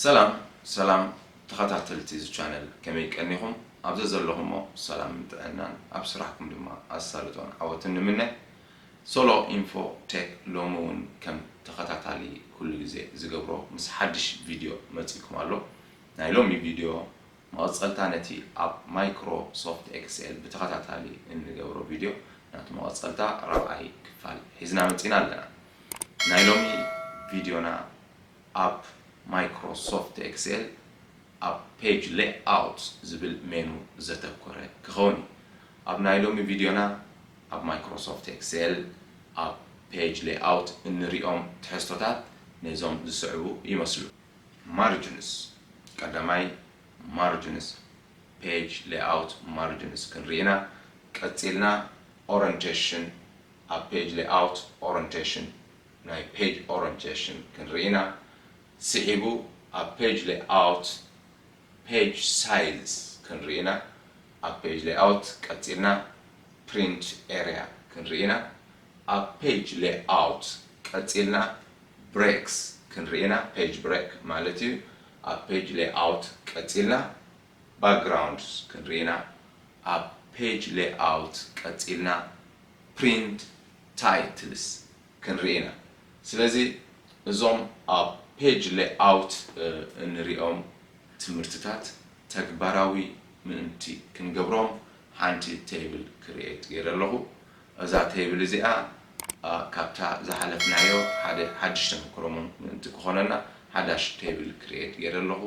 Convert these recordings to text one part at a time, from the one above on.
ሰላም ሰላም ተኸታተልቲ እዚ ቻነል፣ ከመይ ቀኒኹም? ኣብ ዘዘለኹሞ ሰላምን ጥዕናን፣ ኣብ ስራሕኩም ድማ ኣሳልጦን ዓወትን ንምነ። ሶሎ ኢንፎ ቴክ ሎሚ እውን ከም ተኸታታሊ ኩሉ ግዜ ዝገብሮ ምስ ሓድሽ ቪድዮ መጺእኩም ኣሎ። ናይ ሎሚ ቪድዮ መቐጸልታ ነቲ ኣብ ማይክሮሶፍት ኤክስኤል ብተኸታታሊ እንገብሮ ቪድዮ ናቱ መቐጸልታ ራብዓይ ክፋል ሒዝና መጺና ኣለና። ናይ ሎሚ ቪድዮና ኣብ ማይክሮሶፍት ኤክስኤል ኣብ ፔጅ ሌይኣውት ዝብል ሜኑ ዘተኮረ ክኸውን እዩ። ኣብ ናይ ሎሚ ቪድዮና ኣብ ማይክሮሶፍት ኤክስኤል ኣብ ፔጅ ሌይኣውት እንሪኦም ትሕዝቶታት ነዞም ዝስዕቡ ይመስሉ። ማርጅንስ፣ ቀዳማይ ማርጅንስ፣ ፔጅ ሌይኣውት ማርጅንስ ክንርኢ ኢና። ቀጺልና ኦሪንቴሽን፣ ኣብ ፔጅ ሌይኣውት ኦሪንቴሽን፣ ናይ ፔጅ ኦሪንቴሽን ክንርኢ ኢና። ስዒቡ ኣብ ፔጅ ሌይኣውት ፔጅ ሳይዝ ክንርኢ ኢና። ኣብ ፔጅ ሌይኣውት ቀጺልና ፕሪንት ኤርያ ክንርኢ ኢና። ኣብ ፔጅ ሌይኣውት ቀጺልና ብሬክስ ክንርኢ ኢና፣ ፔጅ ብሬክ ማለት እዩ። ኣብ ፔጅ ሌይኣውት ቀጺልና ባክግራውንድስ ክንርኢ ኢና። ኣብ ፔጅ ሌይኣውት ቀጺልና ፕሪንት ታይትልስ ክንርኢ ኢና። ስለዚ እዞም ኣብ ፔጅ ሌይኣውት እንሪኦም ትምህርትታት ተግባራዊ ምእንቲ ክንገብሮም ሓንቲ ቴብል ክሪኤት ገይረ ኣለኹ። እዛ ቴብል እዚኣ ካብታ ዝሓለፍናዮ ሓደ ሓድሽ ተመክሮ ምእንቲ ክኾነና ሓዳሽ ቴብል ክሪኤት ገይረ ኣለኹ።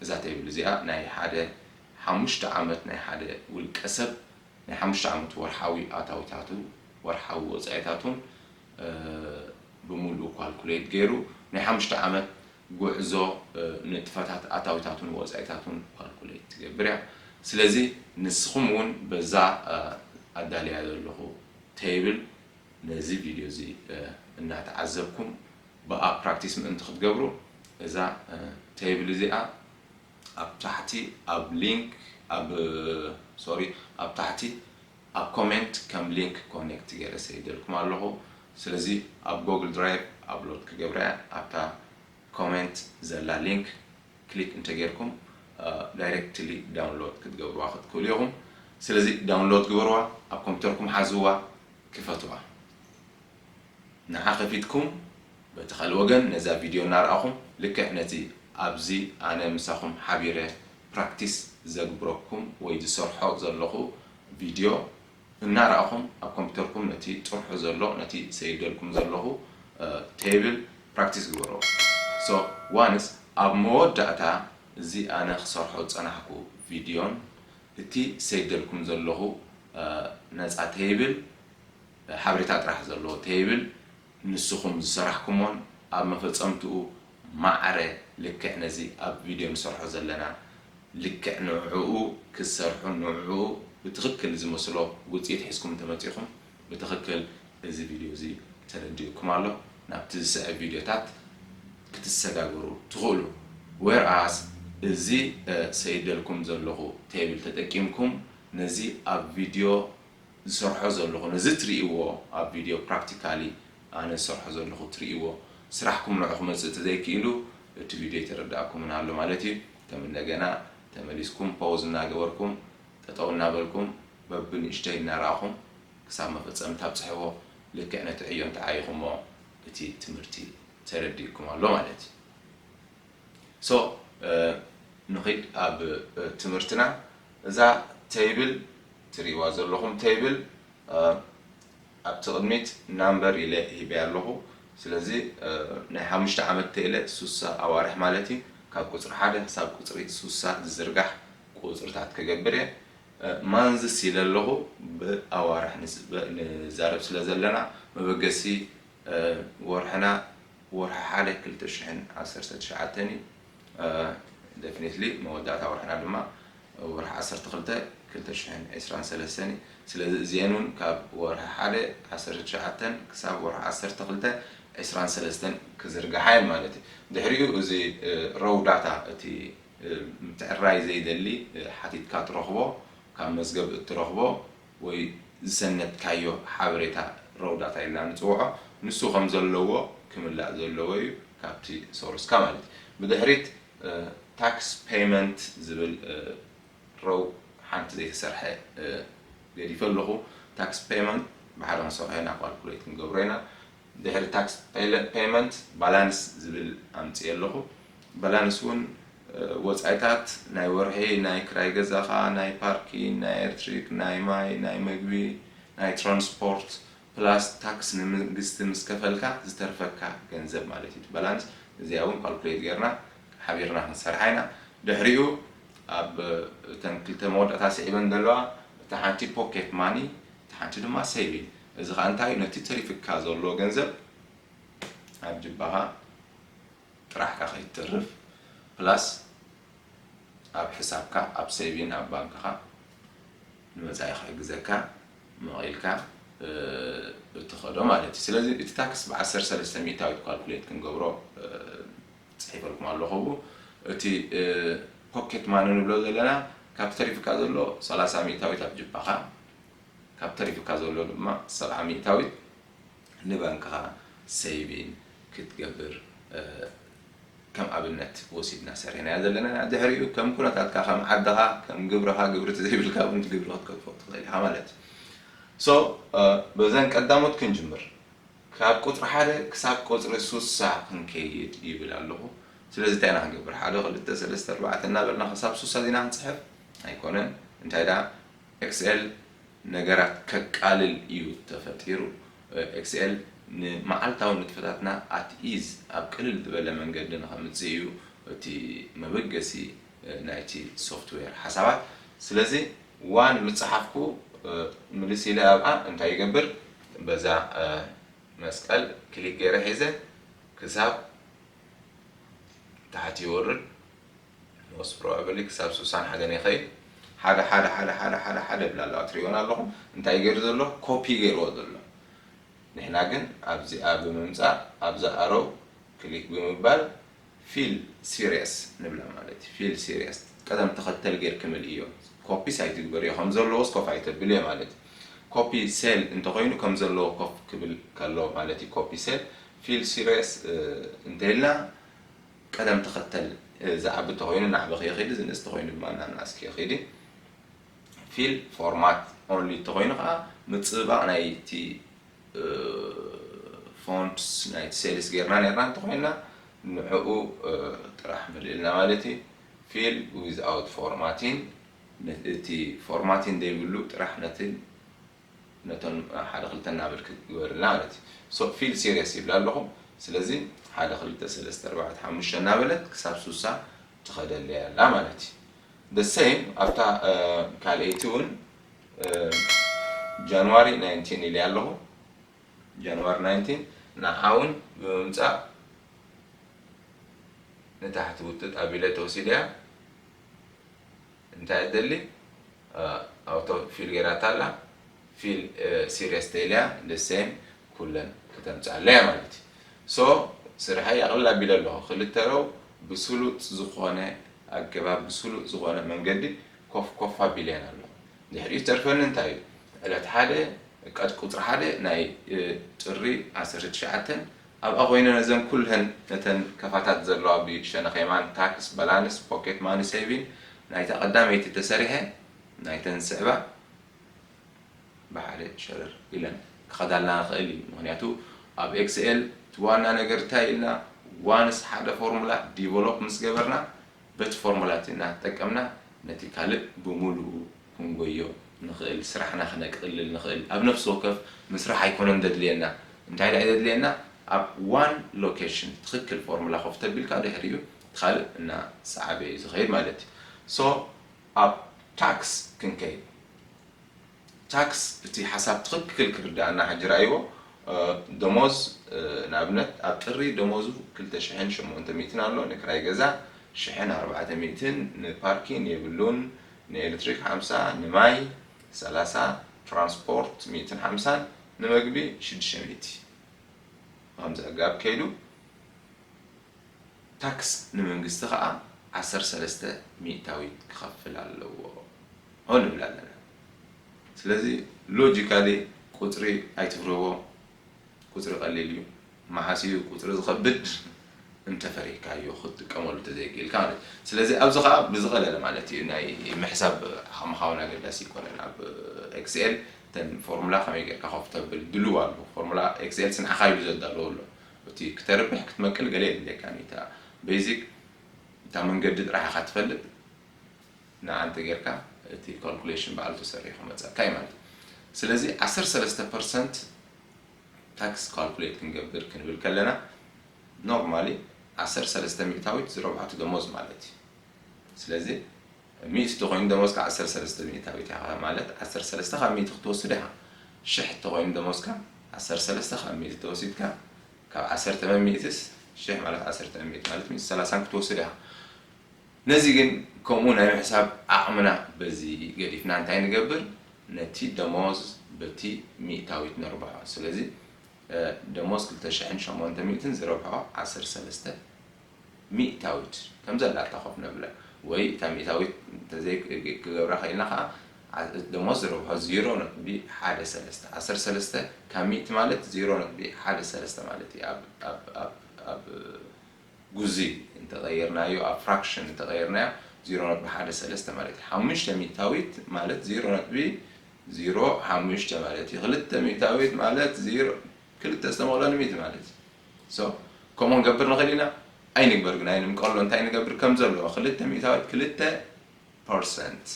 እዛ ቴብል እዚኣ ናይ ሓደ ሓሙሽተ ዓመት ናይ ሓደ ውልቀ ሰብ ናይ ሓሙሽተ ዓመት ወርሓዊ ኣታዊታቱ፣ ወርሓዊ ወጻኢታቱን ብምሉኡ ኳልኩሌት ገይሩ ናይ ሓሙሽተ ዓመት ጉዕዞ ንጥፈታት ኣታዊታቱን ወጻኢታቱን ኳልኩሌት ትገብር እያ። ስለዚ ንስኹም እውን በዛ ኣዳልያ ዘለኹ ቴብል ነዚ ቪድዮ እዚ እናተዓዘብኩም ብኣ ፕራክቲስ ምእንቲ ክትገብሩ እዛ ቴብል እዚኣ ኣብ ታሕቲ ኣብ ሊንክ ኣብ ሶሪ ኣብ ታሕቲ ኣብ ኮሜንት ከም ሊንክ ኮኔክት ገይረ ሰይደልኩም ኣለኹ። ስለዚ ኣብ ጎግል ድራይቭ ኣፕሎድ ክገብራ እያ። ኣብታ ኮሜንት ዘላ ሊንክ ክሊክ እንተጌርኩም ዳይሬክትሊ ዳውንሎድ ክትገብርዋ ክትክእሉ ኢኹም። ስለዚ ዳውንሎድ ግበርዋ፣ ኣብ ኮምፒውተርኩም ሓዝዋ፣ ክፈትዋ። ንዓ ከፊትኩም በቲ ካልእ ወገን ነዛ ቪድዮ እናረኣኹም ልክዕ ነቲ ኣብዚ ኣነ ምሳኹም ሓቢረ ፕራክቲስ ዘግብረኩም ወይ ዝሰርሖ ዘለኹ ቪድዮ እናረኣኹም ኣብ ኮምፒውተርኩም ነቲ ጥርሑ ዘሎ ነቲ ሰይደልኩም ዘለኹ ቴብል ፕራክቲስ ግበሮ። ሶ ዋንስ ኣብ መወዳእታ እዚ ኣነ ክሰርሖ ዝጸናሕኩ ቪድዮን እቲ ሰይደልኩም ዘለኹ ነጻ ቴብል ሓበሬታ ጥራሕ ዘለዎ ቴብል ንስኹም ዝሰራሕኩሞን ኣብ መፈጸምትኡ ማዕረ ልክዕ ነዚ ኣብ ቪድዮ ንሰርሖ ዘለና ልክዕ ንዕኡ ክትሰርሑ ንዕኡ ብትኽክል ዝመስሎ ውፅኢት ሒዝኩም እንተመፂኹም ብትኽክል እዚ ቪድዮ እዚ ተረዲኡኩም ኣሎ። ናብቲ ዝስዕብ ቪድዮታት ክትሰጋገሩ ትኽእሉ። ዌርኣስ እዚ ሰይደልኩም ዘለኹ ቴብል ተጠቂምኩም ነዚ ኣብ ቪድዮ ዝሰርሖ ዘለኹ ነዚ ትርእይዎ ኣብ ቪድዮ ፕራክቲካሊ ኣነ ዝሰርሖ ዘለኹ ትርእይዎ ስራሕኩም ንዑ ክመፅእ ተዘይክኢሉ እቲ ቪድዮ ኣይተረዳእኩምን ኣሎ ማለት እዩ። ከም እንደገና ተመሊስኩም ፖውዝ እናገበርኩም ጠጠው እናበልኩም በብንእሽተይ እናረኣኹም ክሳብ መፈፀምታ ኣብፅሕዎ። ልክዕ ነቲ ዕዮ እንተዓይኹሞ እቲ ትምህርቲ ተረዲእኩም ኣሎ ማለት እዩ። ሶ ንኺድ ኣብ ትምህርትና። እዛ ቴብል ትርእይዋ ዘለኹም ቴብል ኣብቲ ቅድሚት ናምበር ኢለ ሂበያ ኣለኹ። ስለዚ ናይ ሓሙሽተ ዓመት ተኢለ ሱሳ ኣዋርሕ ማለት እዩ። ካብ ቁፅሪ ሓደ ክሳብ ቁፅሪ ሱሳ ዝዝርጋሕ ቁፅርታት ክገብር እየ። ማንዝስ ኢለ ኣለኹ። ብኣዋርሕ ንዛረብ ስለ ዘለና መበገሲ ወርሕና ወርሒ ሓደ ክልተ ሽሕን ዓሰርተ ትሽዓተን እዩ። ደፊኒትሊ መወዳእታ ወርሕና ድማ ወርሒ ዓሰርተ ክልተ ክልተ ሽሕን ዕስራን ሰለስተን እዩ። ስለዚ እዚአን እውን ካብ ወርሒ ሓደ ዓሰርተ ትሽዓተን ክሳብ ወርሒ ዓሰርተ ክልተ ዕስራን ሰለስተን ክዝርግሓ እየን ማለት እዩ። ድሕሪኡ እዚ ረው ዳታ እቲ ምትዕራይ ዘይደሊ ሓቲትካ ትረኽቦ ካብ መዝገብ እትረኽቦ ወይ ዝሰነድካዮ ሓበሬታ ረው ዳታ ኢልና ንፅውዖ። ንሱ ከም ዘለዎ ክምላእ ዘለዎ እዩ ካብቲ ሶርስካ ማለት እዩ። ብድሕሪት tax payment ዝብል row ሓንቲ ዘይተሰርሐ ገዲፈ ኣለኹ። Tax payment ብሓደ ክንሰርሖ ኢና፣ calculate ክንገብሮ ኢና። ድሕሪ tax payment balance ዝብል ኣምፅእ ኣለኹ። Balance እውን ወፃኢታት ናይ ወርሒ፣ ናይ ክራይ ገዛኻ፣ ናይ ፓርኪን፣ ናይ ኤሌክትሪክ፣ ናይ ማይ፣ ናይ መግቢ፣ ናይ ትራንስፖርት plus tax ንመንግስቲ ምስ ከፈልካ ዝተርፈካ ገንዘብ ማለት እዩ። Balance እዚኣ እውን calculate ጌርና ሓቢርና ክንሰርሓ ኢና። ድሕሪኡ ኣብ እተን ክልተ መወዳእታ ስዒበን ዘለዋ እታ ሓንቲ pocket money፣ እታ ሓንቲ ድማ saving። እዚ ከዓ እንታይ እዩ? ነቲ ተሪፍካ ዘሎ ገንዘብ ኣብ ጅባኻ ጥራሕካ ከይትተርፍ plus ኣብ ሕሳብካ ኣብ saving ኣብ ባንክኻ ንመፃኢ ክሕግዘካ መቒልካ እትኸዶ ማለት እዩ። ስለዚ እቲ tax ብ ዓሰርተ ሰለስተ ሚእታዊት calculate ክንገብሮ ፅሒፈልኩም ኣለኹ። እቲ pocket money ንብሎ ዘለና ካብ ተሪፍካ ዘሎ ሰላሳ ሚእታዊት ኣብ ጅባኻ፣ ካብ ተሪፍካ ዘሎ ድማ ሰብዓ ሚእታዊት ንባንክኻ saving ክትገብር ከም ኣብነት ወሲድና ሰሪሕናያ ዘለና። ድሕሪኡ ከም ኩነታትካ፣ ከም ዓድኻ፣ ከም ግብርኻ፣ ግብሪ ተዘይብልካ እውን ግብሪ ክትከፍሎ ትኽእል ኢኻ ማለት እዩ። So በዘን ቀዳሞት ክንጅምር። ካብ ቁፅሪ ሓደ ክሳብ ቁፅሪ ሱሳ ክንከይድ ይብል ኣለኹ። ስለዚ እንታይ ኢና ክንገብር? ሓደ፣ ክልተ፣ ሰለስተ፣ ኣርባዕተ እናበልና ክሳብ ሱሳ ዚና ክንፅሕፍ ኣይኮነን። እንታይ ደኣ፣ ኤክስኤል ነገራት ከቃልል እዩ ተፈጢሩ። ኤክስኤል ንመዓልታዊ ንጥፈታትና at ease ኣብ ቅልል ዝበለ መንገዲ ንኸምፅእ እዩ እቲ መበገሲ ናይቲ ሶፍትዌር ሓሳባት። ስለዚ ዋን ምስ ፀሓፍኩ ምልስ ኢለ ኣብኣ እንታይ ይገብር? በዛ መስቀል ክሊክ ገይረ ሒዘ ክሳብ ታሕቲ ይወርድ። Most probably ክሳብ ሱሳን ሓደን ይኸይድ። ሓደ ሓደ ሓደ ሓደ ሓደ ሓደ ብላ ኣለዋ፣ ትሪእወን ኣለኹም። እንታይ ገይሩ ዘሎ? ኮፒ ገይርዎ ዘሎ። ንሕና ግን ኣብዚኣ ብምምፃእ ኣብዛ ኣሮው ክሊክ ብምባል ፊል ሲሪየስ ንብላ ማለት እዩ። ፊል ሲሪየስ ቀደም ተኸተል ጌርኪ ምልእዮ። ኮፒስ ኣይትግበርዮ፣ ከም ዘለዎስ ኮፍ ኣይተብልዮ ማለት እዩ። ኮፒ ሴል እንተኾይኑ ከም ዘለዎ ኮፍ ክብል ከሎ ማለት እዩ። ኮፒ ሴል። ፊል ሲሪየስ እንተኢልና ቀደም ተኸተል ዝዓቢ ተኾይኑ ናዕበኺ ይኺድ፣ ዝንእስ ተኾይኑ ድማ እናናእስኪ ይኺድ። ፊል ፎርማት ኦንሊ ተኾይኑ ከዓ ምፅብባቕ ናይቲ ፎንትስ ናይቲ ሴልስ ጌርና ኔርና እንተኾይንና ንዕኡ ጥራሕ ምልእልና ማለት እዩ። ፊል ዊዝኣውት ፎርማቲን፣ እቲ ፎርማቲን ዘይብሉ ጥራሕ ነቲ ነቶም ሓደ ክልተ እናበልክ ግበርልና ማለት እዩ። So ፊል ሲሪየስ ይብላ ኣለኹ። ስለዚ ሓደ ክልተ ሰለስተ ኣርባዕተ ሓሙሽተ እናበለት ክሳብ ሱሳ ትኸደለይ ኣላ ማለት እዩ። The same ኣብታ ካልኣይቲ እውን ጃንዋሪ ናይንቲን ኢለ ኣለኹ። ጃንዋሪ ናይንቲን ንዓ እውን ብምምፃእ ንታሕቲ ውጥጥ ኣቢለ ተወሲደያ። እንታይ እደሊ ኣውቶ ፊል ገይራታ ኣላ። ፊል ሲሪየስ ተይልያ the same ኩለን ክተምፅኣለያ ማለት እዩ። So ስርሐይ ኣቕልል ኣቢለ ኣለኹ። ክልተ ረው ብስሉጥ ዝኾነ ኣገባብ፣ ብስሉጥ ዝኾነ መንገዲ ኮፍ ኮፍ ኣቢለየን ኣለኹ። ድሕሪኡ ዝተርፈኒ እንታይ እዩ? ዕለት ሓደ ቀድ ቁፅሪ ሓደ ናይ ጥሪ ዓሰርተ ትሽዓተ ኣብኣ ኮይነ ነዘን ኩለን ነተን ከፋታት ዘለዋ ብሸነኽ የማን ታክስ፣ ባላንስ፣ ፖኬት ማኒ፣ ሴቪን ናይታ ቀዳመይቲ ተሰሪሐ ናይተን ዝስዕባ ብሓደ ሸረር ኢለን ክኸዳልና ንኽእል እዩ። ምኽንያቱ ኣብ ኤክስኤል እቲ ዋና ነገር እንታይ ኢልና ዋንስ ሓደ ፎርሙላ ዲቨሎፕ ምስ ገበርና በቲ ፎርሙላ እቲ እናተጠቀምና ነቲ ካልእ ብምሉኡ ክንጎዮ ንኽእል፣ ስራሕና ክነቅልል ንኽእል። ኣብ ነፍሲ ወከፍ ምስራሕ ኣይኮነን ዘድልየና። እንታይ ደኣ ዘድልየና? ኣብ ዋን ሎኬሽን ትኽክል ፎርሙላ ኮፍ ተቢልካ ድሕሪኡ እቲ ካልእ እናሰዓበ እዩ ዝኸይድ ማለት እዩ። So ኣብ ታክስ ክንከይድ። ታክስ እቲ ሓሳብ ትኽክል ክርዳእና ሕጂ ረኣይዎ። ደሞዝ ንኣብነት ኣብ ጥሪ ደሞዙ ክልተ ሽሕን ሸሞንተ ሚእትን ኣሎ፣ ንክራይ ገዛ ሽሕን ኣርባዕተ ሚእትን፣ ንፓርኪን የብሉን፣ ንኤሌክትሪክ ሓምሳ፣ ንማይ ሰላሳ፣ ትራንስፖርት ሚእትን ሓምሳን፣ ንመግቢ ሽዱሽተ ሚእቲ። ብኸምዚ ኣገባብ ከይዱ ታክስ ንመንግስቲ ከዓ ዓሰርተ ሰለስተ ሚእታዊት ክኸፍል ኣለዎ ንብል ኣለና። ስለዚ ሎጂካሊ ቁፅሪ ኣይትፍርህዎ፣ ቁፅሪ ቀሊል እዩ። መዓስ እዩ ቁፅሪ ዝኸብድ? እንተፈሪህካዮ ክትጥቀመሉ ተዘይክኢልካ ማለት እዩ። ስለዚ ኣብዚ ከዓ ብዝቐለለ ማለት እዩ ናይ ምሕሳብ ዓቕምኻ እውን ኣገዳሲ ይኮነን። ኣብ ኤክስኤል እተን ፎርሙላ ከመይ ጌርካ ኮፍ ተብል ድልው ኣሎ። ፎርሙላ ኤክስኤል ስንዓኻ ኢሉ ዘዳለዎ ኣሎ። እቲ ክተርብሕ ክትመቅል ገለ የድልየካ። እታ ቤዚክ እታ መንገዲ ጥራሕ ኢኻ ትፈልጥ። ንኣንተ ጌርካ እቲ ካልኩሌሽን ባዕሉ ተሰሪሑ ክመፀካ እዩ ማለት እዩ። ስለዚ ዓሰርተ ሰለስተ ፐርሰንት ታክስ ካልኩሌት ክንገብር ክንብል ከለና ኖርማሊ ዓሰርተ ሰለስተ ሚእታዊት ዝረብሓቱ ደሞዝ ማለት እዩ። ስለዚ ሚእቲ ተኮይኑ ደሞዝካ ዓሰርተ ሰለስተ ሚእታዊት ኢኻ ማለት ዓሰርተ ሰለስተ ካብ ሚእቲ ክትወስድ ኢኻ። ሽሕ ተኮይኑ ደሞዝካ ዓሰርተ ሰለስተ ካብ ሚእቲ ተወሲድካ ካብ ዓሰርተ መን ሚእትስ ሽሕ ማለት ዓሰርተ መን ሚእቲ ማለት ሚእቲ ሰላሳን ክትወስድ ኢኻ። ነዚ ግን ከምኡ ናይ ምሕሳብ ዓቕምና በዚ ገዲፍና እንታይ ንገብር? ነቲ ደሞዝ በቲ ሚእታዊት ነርብሖ። ስለዚ ደሞዝ ክልተ ሽሕን ሸሞንተ ሚእትን ዝረብሖ ዓሰርተ ሰለስተ ሚእታዊት ከም ዘላታ ኮፍ ነብላ ወይ እታ ሚእታዊት እንተዘይ ክገብራ ክኢልና ከዓ ደሞዝ ዝረብሖ ዜሮ ነጥቢ ሓደ ሰለስተ ዓሰርተ ሰለስተ ካብ ሚእቲ ማለት ዜሮ ነጥቢ ሓደ ሰለስተ ማለት እዩ። ኣብ ኣብ ኣብ ኣብ ጉዚ እንተቐይርናዮ ኣብ ፍራክሽን እንተቐይርናዮ ዜሮ ነጥቢ ሓደ ሰለስተ ማለት እዩ። ሓሙሽተ ሚእታዊት ማለት ዜሮ ነጥቢ ዜሮ ሓሙሽተ ማለት እዩ። ክልተ ሚእታዊት ማለት ዜሮ ክልተ ዝተመቕሎ ንሚእቲ ማለት እዩ። ሶ ከምኡ ክንገብር ንኽእል ኢና። ኣይንግበር ግን ኣይንምቀሎ። እንታይ ንገብር ከም ዘለዎ ክልተ ሚእታዊት ክልተ ፐርሰንት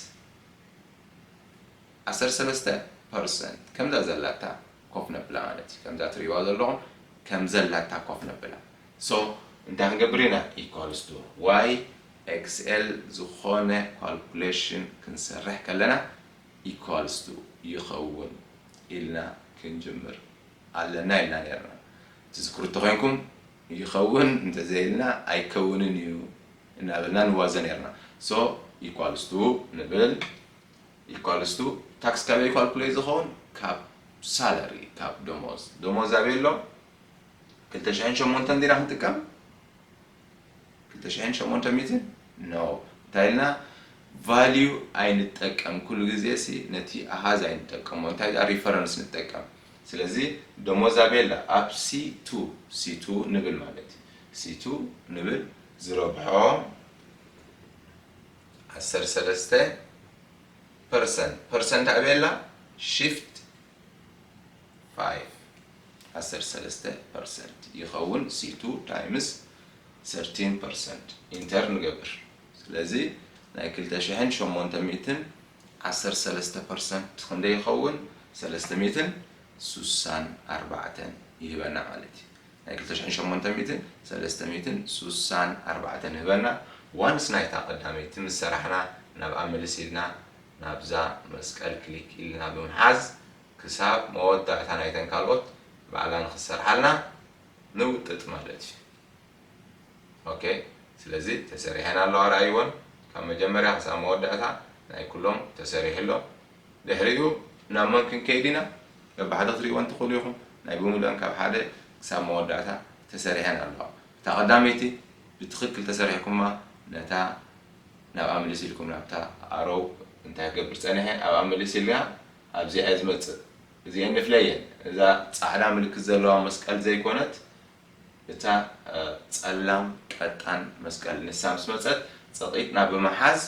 ዓሰርተ ሰለስተ ፐርሰንት ከምዛ ዘላታ ኮፍ ነብላ ማለት እዩ። ከምዛ ትሪእዋ ዘለኹም ከም ዘላታ ኮፍ ነብላ። ሶ እንታይ ክንገብር ኢና? ኢኳልስ ቱ ዋይ ኤክስኤል ዝኾነ ካልኩሌሽን ክንሰርሕ ከለና ኢኳልስ ቱ ይኸውን ኢልና ክንጅምር ኣለና ኢልና ነርና። ትዝክሩ ተኾይንኩም ይኸውን እንተዘይልና ኣይከውንን እዩ እናበልና ንዋዘ ነርና። ሶ ኢኳልስ ቱ ንብል። ኢኳልስ ቱ ታክስ ካበይ ካልኩሌት ዝኸውን? ካብ ሳለሪ፣ ካብ ደሞዝ። ደሞዝ ኣበይ ኣሎ? ክልተ ሽሕን ሸሞንተን ዲና ክንጥቀም? ክልተ ሽሕን ሸሞንተ ሚእትን? ኖ። እንታይ ኢልና? ቫልዩ ኣይንጠቀም። ኩሉ ግዜ ሲ ነቲ ኣሃዝ ኣይንጠቀሞ። እንታይ ደኣ ሪፈረንስ ንጠቀም። ስለዚ ደሞዝ ኣበይ ኣላ? ኣብ ሲ ቱ፣ ሲ ቱ ንብል ማለት እዩ። ሲ ቱ ንብል ዝረብሖ ዓሰርተ ሰለስተ ፐርሰንት። ፐርሰንት ኣበይ ኣላ? ሽፍት ፋይቭ ዓሰርተ ሰለስተ ፐርሰንት ይኸውን። ሲ ቱ ታይምስ ሰርቲን ፐርሰንት ኢንተር ንገብር። ስለዚ ናይ ክልተ ሽሕን ሸሞንተ ሚእትን ዓሰርተ ሰለስተ ፐርሰንት ክንደይ ይኸውን? ሰለስተ ሚእትን ሱሳን ኣርባዕተን ይህበና ማለት እዩ። ናይ ክልተ ሽሕን ሸሞንተ ሚእትን ሰለስተ ሚእትን ሱሳን ኣርባዕተን ይህበና። ዋንስ ናይታ ቀዳመይቲ ምስ ሰራሕና ናብኣ ምልስ ኢልና ናብዛ መስቀል ክሊክ ኢልና ብምሓዝ ክሳብ መወዳእታ ናይተን ካልኦት ባዕላ ንክሰርሓልና ንውጥጥ ማለት እዩ። ኦኬ፣ ስለዚ ተሰሪሐን ኣለዋ፣ ረኣይወን። ካብ መጀመርያ ክሳብ መወዳእታ ናይ ኩሎም ተሰሪሑ ኣሎ። ድሕሪኡ ናብ መን ክንከይድ ኢና? በብሓደ ክትሪእወን ትኽእሉ ኢኹም። ናይ ብምሉአን ካብ ሓደ ክሳብ መወዳእታ ተሰሪሐን ኣለዋ። እታ ቀዳመይቲ ብትኽክል ተሰሪሕኩማ፣ ነታ ናብኣ ምልስ ኢልኩም ናብታ ኣሮው እንታይ ክገብር ጸኒሐ ኣብኣ ምልስ ኢልና ኣብዚኣ እየ ዝመጽእ። እዚአን ንፍለየን። እዛ ጻዕዳ ምልክት ዘለዋ መስቀል ዘይኮነት እታ እ፣ ጸላም ቀጣን መስቀል ንሳ ምስ መጸት ጸቒጥና ብምሓዝ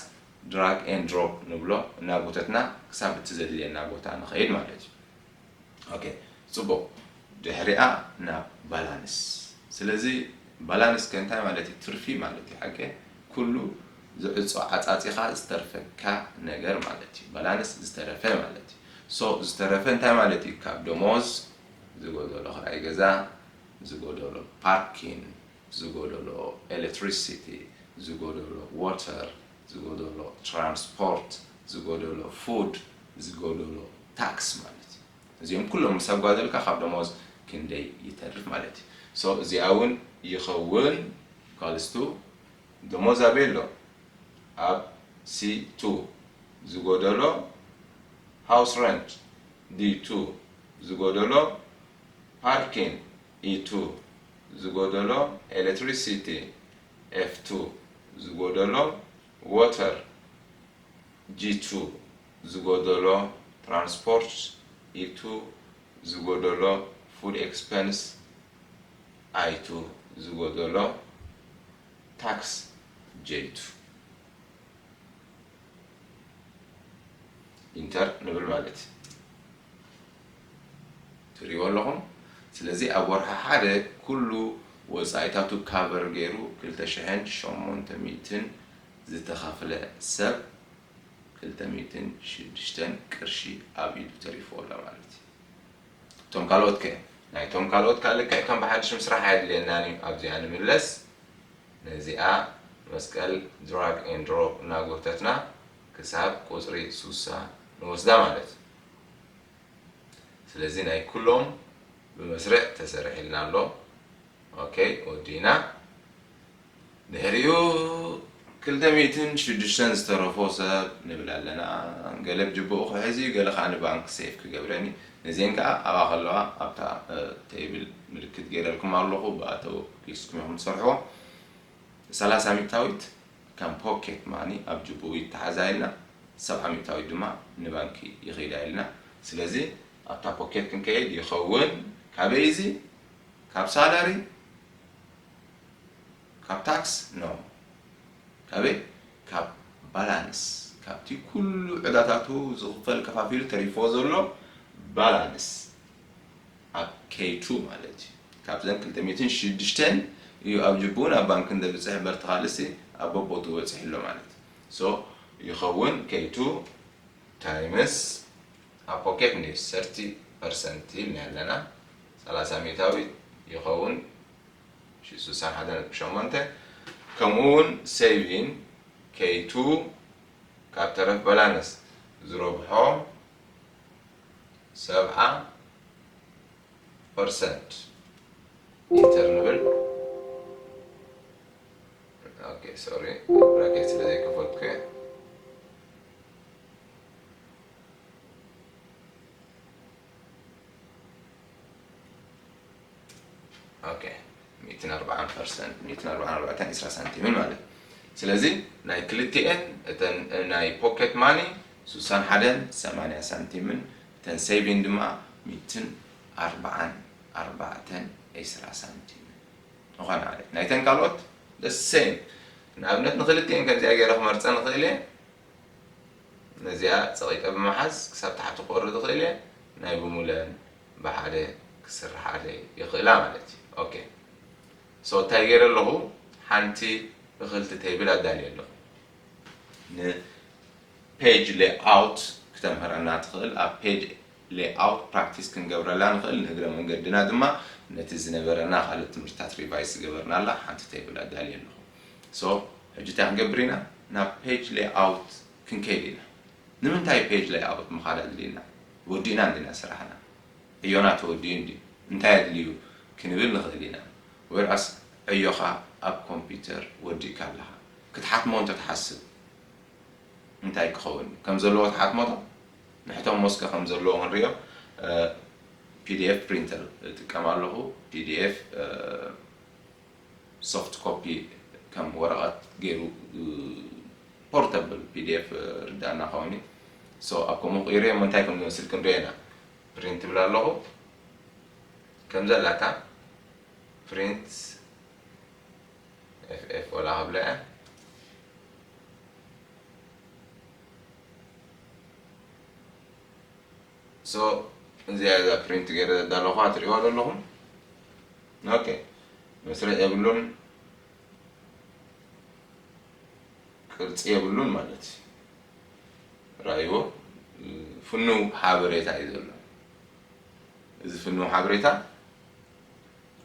ድራግ ኤንድ ድሮፕ ንብሎ እናጎተትና ክሳብ እቲ ዘድልየና ቦታ ንኸይድ ማለት እዩ። ኦኬ፣ ጽቡቕ። ድሕሪኣ ናብ ባላንስ። ስለዚ ባላንስ ከ እንታይ ማለት እዩ? ትርፊ ማለት እዩ። ሓቂ ኩሉ ዝዕጾ ዓጻጺኻ ዝተርፈካ ነገር ማለት እዩ። ባላንስ ዝተረፈ ማለት እዩ። ሶ ዝተረፈ እንታይ ማለት እዩ? ካብ ደሞዝ ዝጎደሎ ክራይ ገዛ፣ ዝጎደሎ ፓርኪን፣ ዝጎደሎ ኤሌክትሪሲቲ፣ ዝጎደሎ ዋተር፣ ዝጎደሎ ትራንስፖርት፣ ዝጎደሎ ፉድ፣ ዝጎደሎ ታክስ ማለት እዩ። እዚኦም ኩሎም ምስ ኣጓደልካ ካብ ደሞዝ ክንደይ ይተርፍ ማለት እዩ። ሶ እዚኣ እውን ይኸውን ኢኳልስ ቱ ደሞዝ ኣበይ ኣሎ? ኣብ ሲ ቱ ዝጎደሎ ሃውስ ረንት፣ ዲ ቱ ዝጎደሎ ፓርኪን፣ ኢ ቱ ዝጎደሎ ኤሌክትሪሲቲ፣ ኤፍ ቱ ዝጎደሎ ዋተር፣ ጂ ቱ ዝጎደሎ ትራንስፖርት፣ ኢ ቱ ዝጎደሎ ፉድ ኤክስፐንስ፣ ኣይ ቱ ዝጎደሎ tax J two ኢንተር ንብል ማለት እዩ። ትሪእዎ ኣለኹም። ስለዚ ኣብ ወርሒ ሓደ ኩሉ ወፃኢታቱ ካቨር ገይሩ ክልተ ሽሕን ሸሞንተ ሚእትን ዝተኸፍለ ሰብ ክልተ ሚእትን ሽዱሽተን ቅርሺ ኣብ ኢዱ ተሪፍዎ ኣሎ ማለት እዩ። እቶም ካልኦት ከ? ናይቶም ካልኦት ከ ልክዕ ከም ብሓድሽ ምስራሕ ኣየድልየናን እዩ። ኣብዚኣ ንምለስ። ነዚኣ መስቀል ድራግ ኤንድ ድሮፕ እናጎተትና ክሳብ ቁፅሪ ሱሳ ንወስዳ ማለት እዩ። ስለዚ ናይ ኩሎም ብመስርዕ ተሰሪሒልና ኣሎ። ኦኬ፣ ወዲእና። ድሕሪኡ ክልተ ሚእትን ሽዱሽተን ዝተረፎ ሰብ ንብል ኣለና። ገለ ብጅብኡ ክሕዝ እዩ፣ ገለ ከዓ ንባንክ ሴፍ ክገብረኒ። ነዚአን ከዓ ኣብኣ ከለዋ ኣብታ ቴብል ምልክት ገይረልኩም ኣለኹ፣ ብኣተው ኪስኩም ኢኹም ትሰርሕዎ። ሰላሳ ሚእታዊት ከም ፖኬት ማኒ ኣብ ጅብኡ ይተሓዛ ኢልና፣ ሰብዓ ሚእታዊት ድማ ንባንኪ ይኸይዳ ኢልና። ስለዚ ኣብታ ፖኬት ክንከይድ ይኸውን። ካበይ እዚ? ካብ ሳላሪ፣ ካብ ታክስ? ኖ። ካበይ? ካብ ባላንስ፣ ካብቲ ኩሉ ዕዳታቱ ዝኽፈል ከፋፊሉ ተሪፎ ዘሎ ባላንስ ኣብ ኬይ ቱ ማለት እዩ። ካብዘን ክልተ ሚእትን ሽዱሽተን እዩ ኣብ ጅቡኡ ናብ ባንክ እንደብፅሕ በርቲ ካልእሲ ኣብ በቦቱ በፂሑ ኣሎ ማለት እዩ። ሶ ይኸውን ኬይ ቱ ታይምስ ኣብ ፖኬት እንዲ ሰርቲ ፐርሰንት ኢልና ኣለና። ሰላሳ ሚእታዊት ይኸውን ሺ ስሳን ሓደን ነጥቢ ሸሞንተ። ከምኡ እውን ሴቪን ኬይ ቱ ካብ ተረፍ ባላንስ ዝረብሖ ሰብዓ ፐርሰንት ኢንተር ንብል። ኦኬ፣ ሶሪ፣ ብራኬት ስለ ዘይከፈትኩ እየ። ኦኬ፣ ሚእትን ኣርባዓን ፐርሰንት፣ ሚእትን ኣርባዓን ኣርባዕተን ዕስራ ሳንቲምን ማለት። ስለዚ ናይ ክልቲኤን እተን ናይ ፖኬት ማኒ ስሳን ሓደን ሰማንያ ሳንቲምን፣ እተን ሴቪን ድማ ሚእትን ኣርባዓን ኣርባዕተን ዕስራ ሳንቲምን ምዃን ማለት። ናይተን ካልኦት the same። ንኣብነት ንክልቲኤን ከምዚኣ ገይረ ክመርፀ ንኽእል እየ። ነዚኣ ፀቒጠ ብምሓዝ ክሳብ ታሕቲ ክወርድ ይኽእል እየ። ናይ ብሙለን ብሓደ ክስርሓለይ ይኽእላ ማለት እዩ። ኦኬ። ሶ እንታይ ገይረ ኣለኹ? ሓንቲ እኽልቲ ቴብል ኣዳልየ ኣለኹ። ንፔጅ ሌይኣውት ክተምህረና ትኽእል። ኣብ ፔጅ ሌይኣውት ፕራክቲስ ክንገብረላ ንኽእል። ንእግረ መንገድና ድማ ነቲ ዝነበረና ካልእ ትምህርትታት ሪቫይዝ ዝገበርናላ ሓንቲ ቴብል ኣዳልየ ኣለኹ። ሶ ሕጂ እንታይ ክንገብር ኢና? ናብ ፔጅ ሌይኣውት ክንከይድ ኢና። ንምንታይ ፔጅ ሌይኣውት ምኻድ ኣድልዩና? ወዲእና እንዲና ስራሕና። ዕዮና ተወዲኡ እንድዩ። እንታይ ኣድልዩ ክንብል ንኽእል ኢና። ወይርኣስ ዕዮኻ ኣብ ኮምፒውተር ወዲእካ ኣለኻ። ክትሓትሞ እንተትሓስብ እንታይ ክኸውን እዩ? ከም ዘለዎ ትሓትሞ ዶ? ንሕቶም ሞስከ ከም ዘለዎ ክንሪኦ፣ እ፣ ፒ ዲ ኤፍ ፕሪንተር እጥቀም ኣለኹ። ፒ ዲ ኤፍ፣ እ፣ ሶፍት ኮፒ ከም ወረቐት ገይሩ፣ እ፣ ፖርተብል ፒ ዲ ኤፍ ርዳእና ከውን እዩ። ሶ ኣብ ከምኡ ክኢርዮ እሞ እንታይ ከም ዝመስል ክንሪኦ ኢና። ፕሪንት ትብል ኣለኹ። ከም ዘላታ ፕሪንት ኤፍ ኤፍ ወላ ክብላ እያ። ሶ እዚኣ እዛ ፕሪንት ገይረ ዘዳለኹዋ ትሪእዋ ዘለኹም። ኦኬ፣ መስርዕ የብሉን፣ ቅርጺ የብሉን ማለት እዩ። ራእይዎ፣ ፍኑው ሓበሬታ እዩ ዘሎ። እዚ ፍኑው ሓበሬታ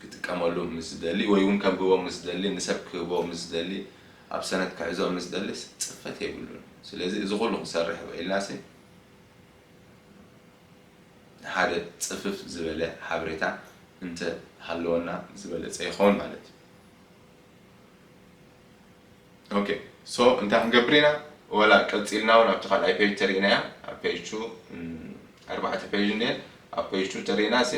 ክጥቀመሉ ምስ ዝደሊ ወይ እውን ከንብቦ ምስ ዝደሊ፣ ንሰብ ክህቦ ምስ ዝደሊ፣ ኣብ ሰነድ ክሕዞ ምስ ዝደሊ ጽፈት የብሉን። ስለዚ እዚ ኩሉ ክሰርሕ ውዒልና ሲ ሓደ ጽፍፍ ዝበለ ሓበሬታ እንተ ሃለወና ዝበለጸ ይኸውን ማለት እዩ። ኦኬ፣ ሶ እንታይ ክንገብር ኢና? ወላ ቀጺልና እውን ኣብቲ ካልኣይ ፔጅ ተሪእናያ። ኣብ ፔጅ ቱ፣ ም፣ ኣርባዕተ ፔጅ እንድየን። ኣብ ፔጅ ቱ ተሪእና ሲ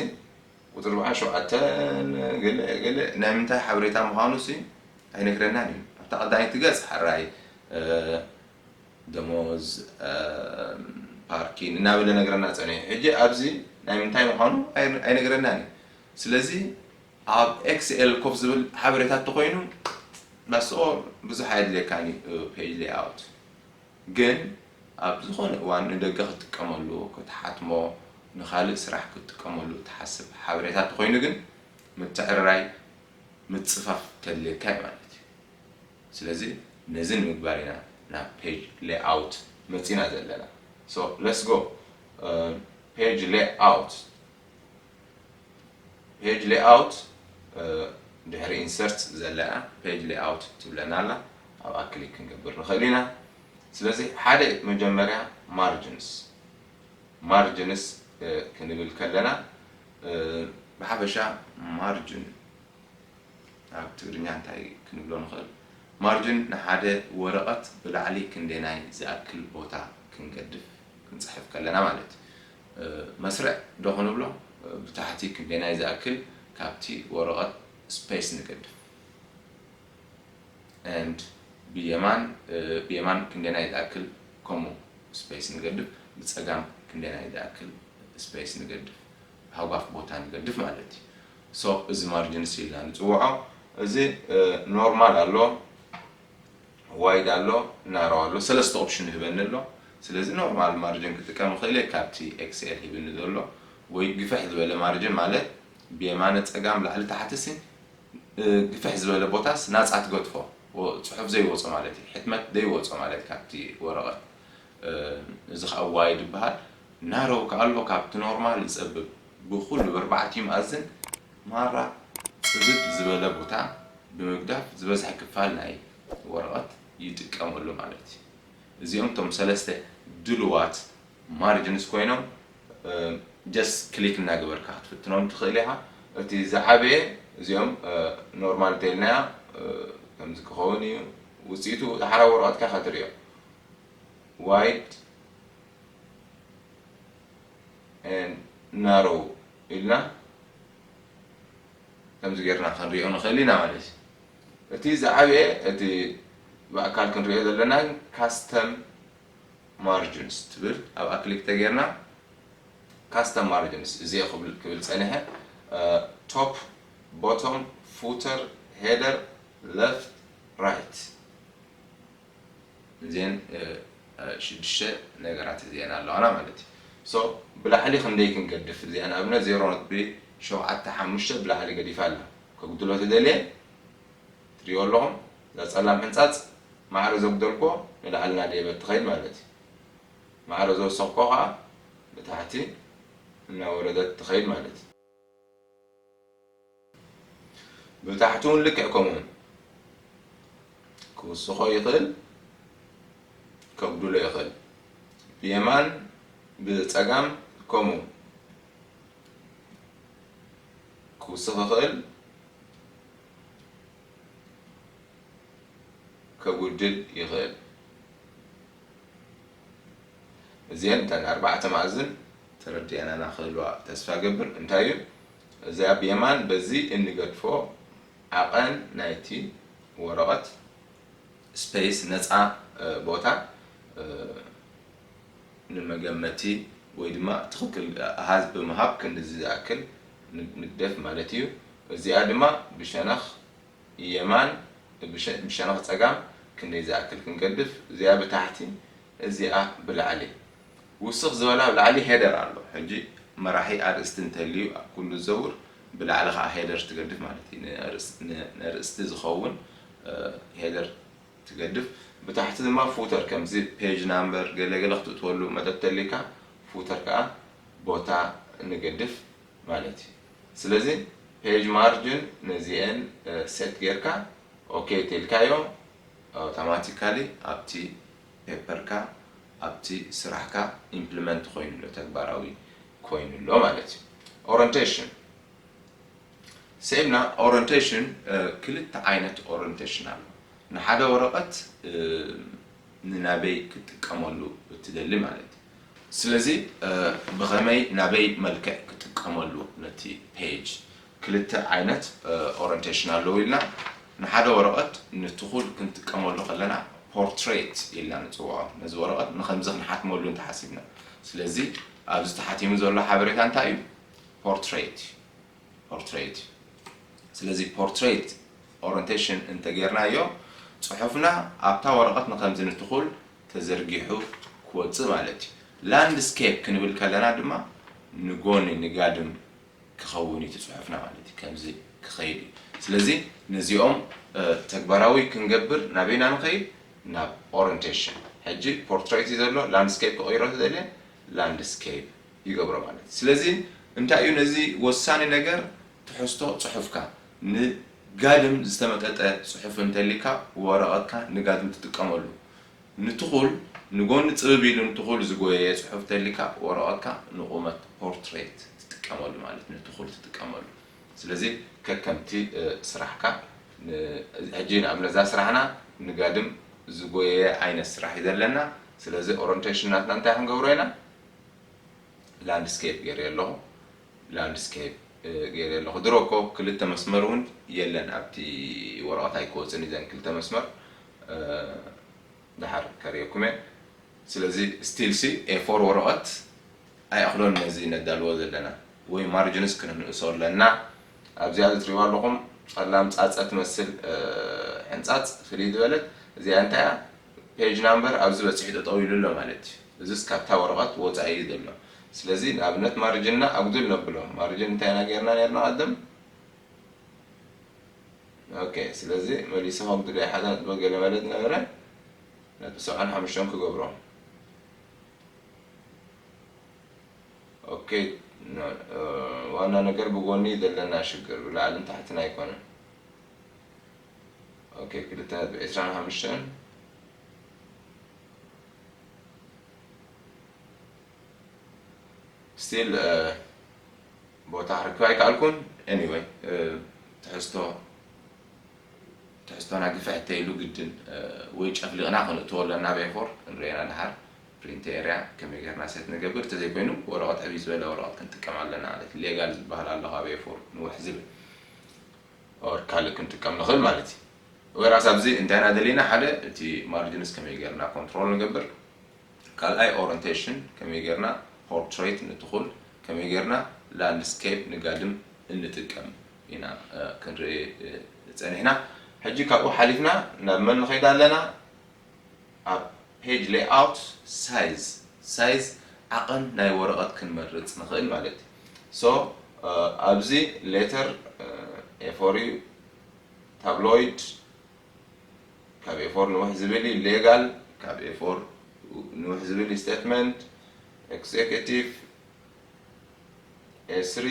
ቁጽሪ ኣርባዓን ሸውዓተን ገለ ገለ ናይ ምንታይ ሓበሬታ ምዃኑ ሲ ኣይነግረናን እዩ። ኣብታ ቀዳመይቲ ገጽ ሕራይ፣ እ፣ ደሞዝ፣ እ፣ ፓርኪን እናበለ ነግረና ጸኒሑ። ሕጂ ኣብዚ ናይ ምንታይ ምዃኑ ኣይ-፣ ኣይነግረናን እዩ። ስለዚ ኣብ ኤክስኤል ኮፍ ዝብል ሓበሬታ እንተኾይኑ that's all። ብዙሕ ኣየድልየካን እዩ page layout። ግን ኣብ ዝኾነ እዋን ንደገ ክትጥቀመሉ፣ ክትሓትሞ፣ ንኻልእ ስራሕ ክትጥቀመሉ ትሓስብ ሓበሬታ እንተኾይኑ ግን ምትዕርራይ፣ ምጽፋፍ ከድልየካ እዩ ማለት እዩ። ስለዚ ነዚ ንምግባር ኢና ናብ page layout መጺና ዘለና። So let's go። Page layout። Page layout ድሕሪ insert ዘላ page layout ትብለና ኣላ። ኣብኣ ክሊክ ክንገብር ንኽእል ኢና። ስለዚ ሓደ መጀመርያ margins፣ margins ክንብል ከለና ብሓፈሻ margin ኣብ ትግርኛ እንታይ ክንብሎ ንኽእል? ማርጅን ንሓደ ወረቐት ብላዕሊ ክንደናይ ዝኣክል ቦታ ክንገድፍ፣ ክንጽሕፍ ከለና ማለት እዩ። መስርዕ ዶ ክንብሎ? ብታሕቲ ክንደናይ ዝኣክል ካብቲ ወረቐት space ንገድፍ። And ብየማን ብየማን ክንደናይ ዝኣክል ከምኡ space ንገድፍ፣ ብጸጋም ክንደናይ ዝኣክል space ንገድፍ፣ ሃጓፍ ቦታ ንገድፍ ማለት እዩ። So እዚ margins ኢልና ንጽውዖ። እዚ normal ኣሎ፣ wide ኣሎ፣ narrow ኣሎ፣ ሰለስተ option ይህበኒ ኣሎ። ስለዚ normal margin ክጥቀም እኽእል እየ ካብቲ ኤክስኤል ሂብኒ ዘሎ፣ ወይ ግፍሕ ዝበለ margin ማለት ብየማነ ጸጋም ላዕሊ ታሕቲ ሲ ግፍሕ ዝበለ ቦታስ ናጻ ትገድፎ፣ ጽሑፍ ዘይወጾ ማለት እዩ፣ ሕትመት ዘይወጾ ማለት ካብቲ ወረቐት። እዚ ከዓ wide ይበሃል። Narrow ከዓ ኣሎ፣ ካብቲ normal ዝጸብብ፣ ብኹሉ ብኣርባዕቲኡ መኣዝን ማራ ጽብብ ዝበለ ቦታ ብምግዳፍ ዝበዝሐ ክፋል ናይ ወረቐት ይጥቀመሉ ማለት እዩ። እዚኦም እቶም ሰለስተ ድልዋት margins ኮይኖም just click እናገበርካ ክትፍትኖም ትኽእል ኢኻ። እቲ ዝዓበየ እዚኦም normal እንተኢልናያ ከምዚ ክኸውን እዩ። ውፅኢቱ ዳሕራዊ ወረቐትካ ከትርእዮ wide and narrow ኢልና ከምዚ ጌርና ክንሪኦ ንኽእል ኢና ማለት እዩ። እቲ ዝዓበየ እቲ ብኣካል ክንሪኦ ዘለና custom margins ትብል ኣብኣ ክሊክ ተጌርና custom margins እዚ ክብል ክብል ጸኒሐ top bottom footer header left right እዚአን ሽዱሽተ ነገራት እዚአን ኣለዋና ማለት እዩ። So ብላዕሊ ክንደይ ክንገድፍ እዚአ ንኣብነት ዜሮ ነጥቢ ሸውዓተ ሓሙሽተ ብላዕሊ ገዲፋ ኣላ። ከጉድሎ ተደልየ ትሪኦ ኣለኹም እዛ ጸላም ሕንጻጽ ማዕረ ዘጉደልኮ ንላዕሊ እናደየበት ትኸይድ ማለት እዩ። ማዕረ ዘወሰኽኮ ከዓ ብታሕቲ እናወረደት ትኸይድ ማለት እዩ። ብታሕቲ እውን ልክዕ ከምኡ ክውስኾ ይኽእል፣ ከጉድሎ ይኽእል። ብየማን ብጸጋም ከምኡ ክውስኽ ይኽእል፣ ከጉድል ይኽእል። እዚአን እተን ኣርባዕተ መኣዝን ተረዲአናና ክህልዋ ተስፋ ገብር። እንታይ እዩ እዚኣ ብየማን በዚ እንገድፎ ዓቐን ናይቲ ወረቐት space ነፃ ቦታ ንመገመቲ ወይ ድማ ትኽክል ኣሃዝ ብምሃብ ክንድዚ ዝኣክል ንግደፍ ማለት እዩ። እዚኣ ድማ ብሸነኽ የማን ብሸነኽ ጸጋም ክንደይ ዝኣክል ክንገድፍ፣ እዚኣ ብታሕቲ እዚኣ ብላዕሊ ውስኽ ዝበላ ኣብ ላዕሊ header ኣሎ። ሕጂ መራሒ ኣርእስቲ እንተልዩ ኣብ ኩሉ ዝዘውር ብላዕሊ ከዓ header ትገድፍ ማለት እዩ። ነርእስቲ ዝኸውን header ትገድፍ። ብታሕቲ ድማ footer ከምዚ page number ገለገለ ክትእትወሉ መደብ ተልካ footer ከዓ ቦታ ንገድፍ ማለት እዩ። ስለዚ page margin ነዚአን set ጌርካ okay ተልካዮ automatically ኣብቲ paper ካ ኣብቲ ስራሕካ implement ኮይኑ ኣሎ ተግባራዊ ኮይኑ ኣሎ ማለት እዩ። Orientation ስዒብና orientation ክልተ ዓይነት orientation ኣሎ። ንሓደ ወረቐት ንናበይ ክትጥቀመሉ እትደሊ ማለት እዩ። ስለዚ ብኸመይ ናበይ መልክዕ ክጥቀመሉ ነቲ page ክልተ ዓይነት orientation ኣለዉ ኢልና ንሓደ ወረቐት ንትኹል ክንጥቀመሉ ከለና portrait ኢልና ንፅውዖ። ነዚ ወረቐት ንኸምዚ ክንሓትመሉ እንተሓሲብና። ስለዚ ኣብዚ ተሓቲሙ ዘሎ ሓበሬታ እንታይ እዩ? Portrait እዩ። Portrait እዩ። ስለዚ portrait ኦሪንቴሽን እንተጌርናዮ፣ ጽሑፍና ኣብታ ወረቐት ንኸምዚ ንትኹል ተዘርጊሑ ክወጽእ ማለት እዩ። ላንድስኬፕ ክንብል ከለና ድማ ንጎኒ ንጋድም ክኸውን እዩ እቲ ጽሑፍና ማለት እዩ። ከምዚ ክኸይድ እዩ። ስለዚ ነዚኦም ተግባራዊ ክንገብር ናበይና ንኸይድ? ናብ ኦሪንቴሽን። ሕጂ ፖርትሬት እዩ ዘሎ፣ ላንድስኬፕ ክቕይሮ ተደልየ ላንድስኬፕ ይገብሮ ማለት እዩ። ስለዚ እንታይ እዩ ነዚ ወሳኒ ነገር? ትሕዝቶ ጽሑፍካ ንጋድም ዝተመጠጠ ጽሑፍ እንተሊካ ወረቐትካ ንጋድም ትጥቀመሉ። ንትኹል ንጎኒ ጽብብ ኢሉ ንትኹል ዝጎየየ ጽሑፍ ተሊካ ወረቐትካ ንቑመት ፖርትሬት ትጥቀመሉ ማለት ንትኹል ትጥቀመሉ። ስለዚ ከከምቲ ስራሕካ ሕጂ ንኣብነት እዛ ስራሕና ንጋድም ዝጎየየ ዓይነት ስራሕ እዩ ዘለና። ስለዚ ኦሪንቴሽን ናትና እንታይ ክንገብሮ ኢና? ላንድስኬፕ ገይረ ኣለኹ። ላንድስኬፕ ገይረ ኣለኹ። ድሮ እኮ ክልተ መስመር እውን የለን ኣብቲ ወረቐት ኣይክወፅን እዘን ክልተ መስመር። ድሓር ከርእየኩም እየ። ስለዚ ስቲል ሲ ኤፎር ወረቐት ኣይኣኽሎን ነዚ ነዳልዎ ዘለና ወይ ማርጅንስ ክንንእሶ ኣለና። ኣብዚኣ ዝትሪዋ ኣለኹም ጸላም ጻጸ ትመስል ሕንጻጽ ፍልይ ዝበለት እዚኣ እንታይ እያ? ፔጅ ናምበር ኣብዚ በጺሑ ጠጠው ኢሉ ኣሎ ማለት እዩ። እዚስ ካብታ ወረቐት ወጻኢ እዩ ዘሎ። ስለዚ ንኣብነት ማርጅንና ኣጉድል ነብሎ። ማርጅን እንታይ ኢና ጌርና ኔርና ቀደም? ኦኬ ስለዚ መሊሰ ከጉድሎ ይሓዛ ነጥቢ ገለ ማለት ነበረ ነጥቢ ሰብዓን ሓሙሽተን ክገብሮ። ኦኬ ዋና ነገር ብጎኒ ዘለና ሽግር ብላዕልን ታሕትን ኣይኮነን። ኦኬ ክልተ ነጥቢ ዕስራን ሓሙሽተን ስቲል ቦታ ክረክብ ኣይከኣልኩን። ኤኒወይ ትሕዝቶ ትሕዝቶና ግፍሕ ተይሉ ግድን ወይ ጨፍሊቕና ክንእትዎ ኣለና ኣብ ኤፎር ክንርእየና ድሓር ፕሪንት ኤርያ ከመይ ጌርና ሴት ንገብር እንተዘይኮይኑ ወረቐት ዕብይ ዝበለ ወረቐት ክንጥቀም ኣለና ማለት ሌጋል ዝበሃል ኣሎ ካብ ኤፎር ንውሕ ዝብል ኦር ካልእ ክንጥቀም ንኽእል ማለት እዩ። ወራስ ኣብዚ እንታይ ኢና ደሊና ሓደ እቲ ማርጅንስ ከመይ ጌርና ኮንትሮል ንገብር ካልኣይ ኦሪንቴሽን ከመይ ጌርና ፖርትሬት ንትኹል ከመይ ጌርና ላንድስኬፕ ንጋድም እንጥቀም ኢና ክንርኢ ጸኒሕና። ሕጂ ካብኡ ሓሊፍና ናብ መን ንኸይድ ኣለና? ኣብ ፔጅ ሌይኣውት ሳይዝ ሳይዝ ዓቐን ናይ ወረቐት ክንመርጽ ንኽእል ማለት እዩ። ሶ ኣብዚ ሌተር ኤፎር እዩ፣ ታብሎይድ ካብ ኤፎር ንውሕ ዝብል እዩ፣ ሌጋል ካብ ኤፎር ንውሕ ዝብል እዩ፣ ስቴትመንት ኤክዜኪቲቭ ኤስሪ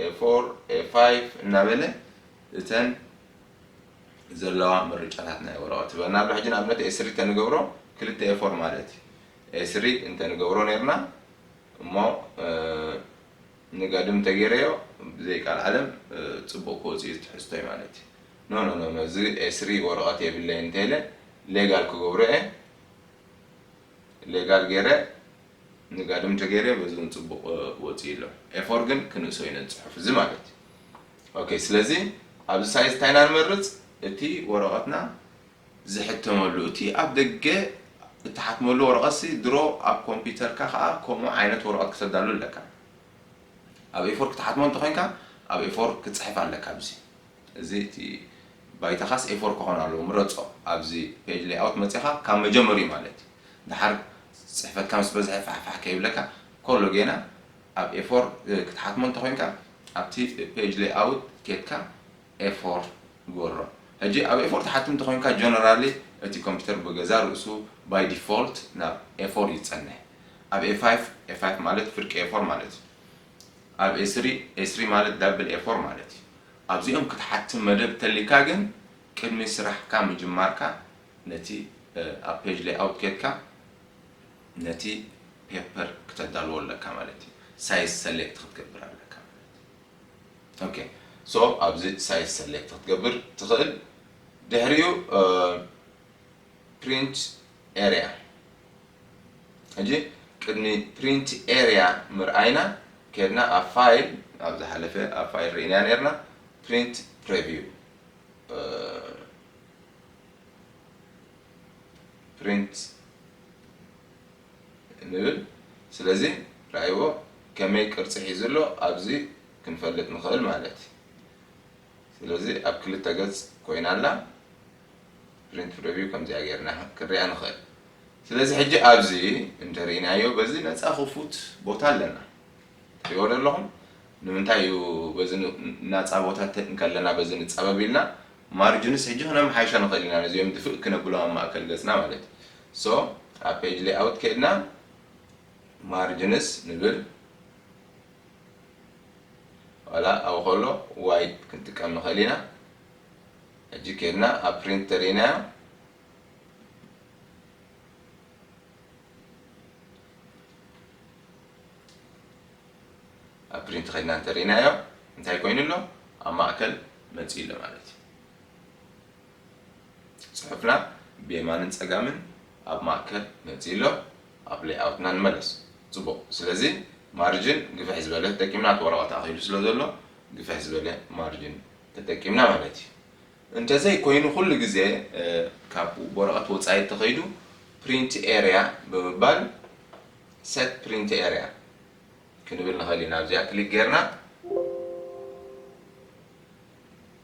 ኤፎር ኤፋይቭ እናበለ እተን ዘለዋ ምርጫታት ናይ ወረቐት ትበና ኣሎ። ሕጂ ንኣብነት ኤስሪ እንተንገብሮ ክልተ ኤፎር ማለት እዩ። ኤስሪ እንተንገብሮ ነርና እሞ ንጋድም ተገይረዮ ብዘይ ቃል ዓለም ጽቡቕ ክወጽእ እዩ ትሕዝቶይ ማለት እዩ። ኖ ኖ ኖ እዚ ኤስሪ ወረቐት የብለይ እንተኢለ ሌጋል ክገብሮ እየ። ሌጋል ገይረ ንጋድም ተገይረ በዚ እውን ጽቡቕ ወጽእ ኣሎ። ኤፎር ግን ክንእሶ ኢና ጽሑፍ እዚ ማለት እዩ። ኦኬ ስለዚ ኣብዚ ሳይዝ እንታይ ኢና ንመርጽ? እቲ ወረቐትና ዝሕተመሉ እቲ ኣብ ደገ እትሓትመሉ ወረቐትሲ ድሮ ኣብ ኮምፒውተርካ ከዓ ከምኡ ዓይነት ወረቐት ክተዳሉ ኣለካ። ኣብ ኤፎር ክትሓትሞ እንተኮይንካ ኣብ ኤፎር ክትፅሕፍ ኣለካ ኣብዚ እዚ እቲ ባይታኻስ ኤፎር ክኾን ኣለዎ ምረፆ ኣብዚ ፔጅ ሌይኣውት መፂኻ ካብ መጀመሪኡ ማለት እዩ ድሓር ፅሕፈትካ ምስ በዝሐ ፋሕፋሕ ከይብለካ ከሎ ጌና ኣብ ኤፎር ክትሓትሞ እንተኮይንካ ኣብቲ ፔጅ ሌይኣውት ኬድካ ኤፎር ግበሮ። ሕጂ ኣብ ኤፎር ትሓትም እንተኮይንካ ጀነራሊ እቲ ኮምፒውተር ብገዛ ርእሱ ባይ ዲፎልት ናብ ኤፎር እዩ ዝፀንሕ። ኣብ ኤፋይፍ ኤፋይፍ ማለት ፍርቂ ኤፎር ማለት እዩ። ኣብ ኤስሪ ኤስሪ ማለት ዳብል ኤፎር ማለት እዩ። ኣብዚኦም ክትሓትም መደብ ተሊካ ግን ቅድሚ ስራሕካ ምጅማርካ ነቲ ኣብ ፔጅ ሌይኣውት ኬድካ ነቲ ፔፐር ክተዳልዎ ኣለካ ማለት እዩ። ሳይዝ ሰሌክት ክትገብር ኣለካ ማለት እዩ። ኦኬ ሶ ኣብዚ ሳይዝ ሰሌክት ክትገብር ትኽእል። ድሕሪኡ ፕሪንት ኤርያ ሕጂ ቅድሚ ፕሪንት ኤርያ ምርኣይና ከድና ኣብ ፋይል ኣብ ዝሓለፈ ኣብ ፋይል ርኢና ነርና ፕሪንት ፕሪቪው ፕሪንት ንብል። ስለዚ ራእይዎ ከመይ ቅርፂ ሒዙ ኣሎ ኣብዚ ክንፈልጥ ንኽእል ማለት እዩ። ስለዚ ኣብ ክልተ ገጽ ኮይና ኣላ። ፕሪንት ፕሪቪው ከምዚኣ ጌርና ክንሪኣ ንኽእል። ስለዚ ሕጂ ኣብዚ እንተርኢናዮ በዚ ነጻ ክፉት ቦታ ኣለና። ትሪእዎ ዶ ኣለኹም? ንምንታይ እዩ በዚ ን- ናጻ ቦታ ተ- እንከለና በዚ ንጻበብ ኢልና? ማርጅንስ ሕጂ ክነመሓይሾ ንኽእል ኢና፣ ነዚኦም ድፍእ ክነብሎም ኣብ ማእከል ገጽና ማለት እዩ። ሶ ኣብ ፔጅ ሌይኣውት ከድና ማርጅንስ ንብል፣ ዋላ ኣብኡ ከሎ ዋይድ ክንጥቀም ንኽእል ኢና። ሕጂ ከድና ኣብ ፕሪንት ተሪእናዮ፣ ኣብ ፕሪንት ኸድና እንተሪእናዮ እንታይ ኮይኑ ኣሎ? ኣብ ማእከል መፂኡ ኣሎ ማለት እዩ። ፅሑፍና ብየማንን ፀጋምን ኣብ ማእከል መፂኡ ኣሎ። ኣብ ሌይኣውትና ንመለስ። ፅቡቕ። ስለዚ ማርጅን ግፍሕ ዝበለ ተጠቂምና፣ እቲ ወረቐት ኣኺሉ ስለ ዘሎ ግፍሕ ዝበለ ማርጅን ተጠቂምና ማለት እዩ። እንተዘይ ኮይኑ ኩሉ ግዜ ካብ ወረቐት ወፃኢ ተኸይዱ ፕሪንት ኤርያ ብምባል ሴት ፕሪንት ኤርያ ክንብል ንኽእል ኢና። ኣብዚኣ ክሊክ ጌርና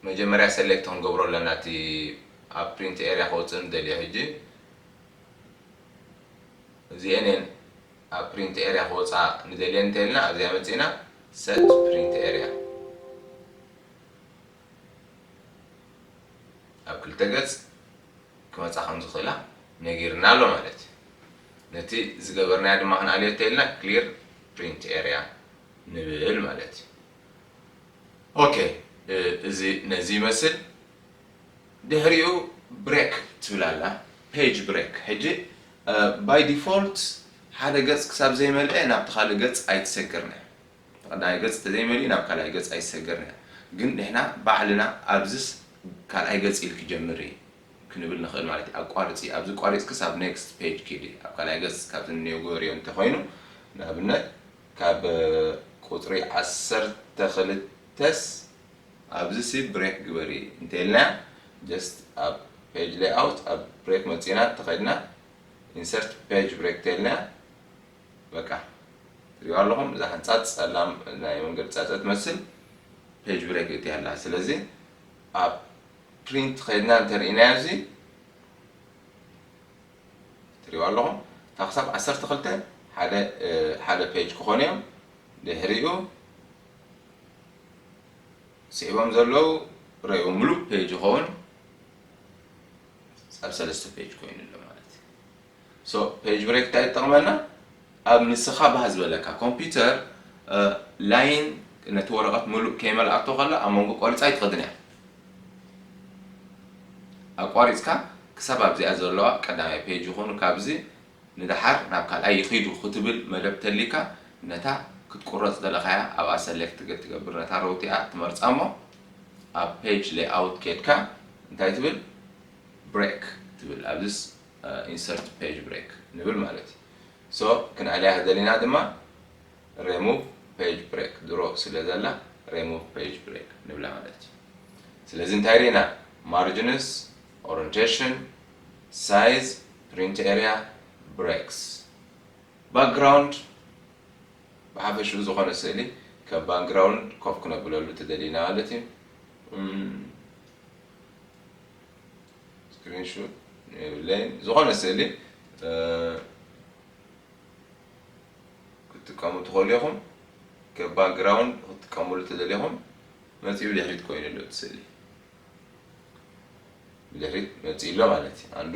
መጀመርያ ሰሌክት ክንገብሮ ኣለና፣ እቲ ኣብ ፕሪንት ኤርያ ክወፅእ ንደልዮ። ሕጂ እዚአን እየን ኣብ ፕሪንት ኤርያ ክወፃ ንደልየን እንተልና ኣብዚኣ መፂና ሴት ፕሪንት ኤርያ ኣብ ክልተ ገጽ ክመጻ ከም ዝኽእላ ነጊርና ኣሎ ማለት እዩ። ነቲ ዝገበርናዮ ድማ ክንኣልዮ እንተኢልና ክሊር ፕሪንት ኤርያ ንብል ማለት እዩ። ኦኬ፣ እዚ ነዚ ይመስል። ድሕሪኡ ብሬክ ትብል ኣላ፣ ፔጅ ብሬክ። ሕጂ ባይ ዲፎልት ሓደ ገጽ ክሳብ ዘይመልአ ናብቲ ካልእ ገጽ ኣይትሰግርን እያ። ቀዳማይ ገጽ ተዘይመሊኡ ናብ ካልኣይ ገጽ ኣይሰገርን እያ። ግን ንሕና ባዕልና ኣብዝስ ካልኣይ ገጽ ኢልኪ ጀምሪ ክንብል ንኽእል ማለት እዩ። ኣቋርጺ፣ ኣብዚ ቋሪጽ ክሳብ ኔክስት ፔጅ ኪዲ። ኣብ ካልኣይ ገጽ ካብቲ ንኔው ግበርዮ እንተኾይኑ፣ ንኣብነት ካብ ቁጽሪ ዓሰርተ ክልተስ ኣብዚ ሲ ብሬክ ግበሪ እንተኢልና፣ ጀስት ኣብ ፔጅ ሌይኣውት ኣብ ብሬክ መጺና ተኸድና ኢንሰርት ፔጅ ብሬክ ተኢልና በቃ ትሪኦ ኣለኹም። እዛ ሕንጻጽ ጸላም ናይ መንገዲ ጻጸ ትመስል ፔጅ ብሬክ እትያ ኣላ። ስለዚ ኣብ ፕሪንት ኸይድና እንተርኢናዮ እዚ ትሪኦ ኣለኹም። እታ ክሳብ ዓሰርተ ክልተ ሓደ ሓደ ፔጅ ክኾኑ እዮም። ድሕሪኡ ስዒቦም ዘለዉ ረእይዎ ምሉእ ፔጅ ይኸውን። ኣብ ሰለስተ ፔጅ ኮይኑ ኣሎ ማለት እዩ። ሶ ፔጅ ብሬክ እንታይ ይጠቕመና? ኣብ ንስኻ ባህ ዝበለካ ኮምፒውተር ላይን ነቲ ወረቐት ምሉእ ከይመልኣቶ ከላ ኣብ መንጎ ቆሪፃ ኣይትኸድን እያ። ኣቋሪፅካ ክሳብ ኣብዚኣ ዘለዋ ቀዳማይ ፔጅ ይኹኑ ካብዚ ንደሓር ናብ ካልኣይ ይኺዱ ክትብል መደብ ተሊካ ነታ ክትቁረፅ ደለኻያ ኣብኣ ሰሌክት ትገብር ነታ ረውቲኣ ትመርፃ እሞ ኣብ ፔጅ ሌይኣውት ኬድካ እንታይ ትብል? ብሬክ ትብል። ኣብዚስ ኢንሰርት ፔጅ ብሬክ ንብል ማለት እዩ። ሶ ክንኣልያ ደሊና ድማ ሬሙቭ ፔጅ ብሬክ ድሮ ስለ ዘላ ሬሙቭ ፔጅ ብሬክ ንብላ ማለት እዩ። ስለዚ እንታይ ርኢና? ማርጅንስ፣ ኦሪንቴሽን፣ ሳይዝ፣ ፕሪንት ኤርያ፣ ብሬክስ። ባክግራውንድ ብሓፈሽኡ ዝኾነ ስእሊ ከም ባክግራውንድ ኮፍ ክነብለሉ ተደሊና ማለት እዩ። ስክሪንሹት የብለይን። ዝኾነ ስእሊ ክትጥቀሙ ትኽእሉ ኢኹም። ከም ባክግራውንድ ክትጥቀምሉ ተደሊኹም መፂኡ ብድሕሪት ኮይኑ ኣሎ እቲ ስእሊ። ብድሕሪት መፂኡ ኣሎ ማለት እዩ ኣንዱ።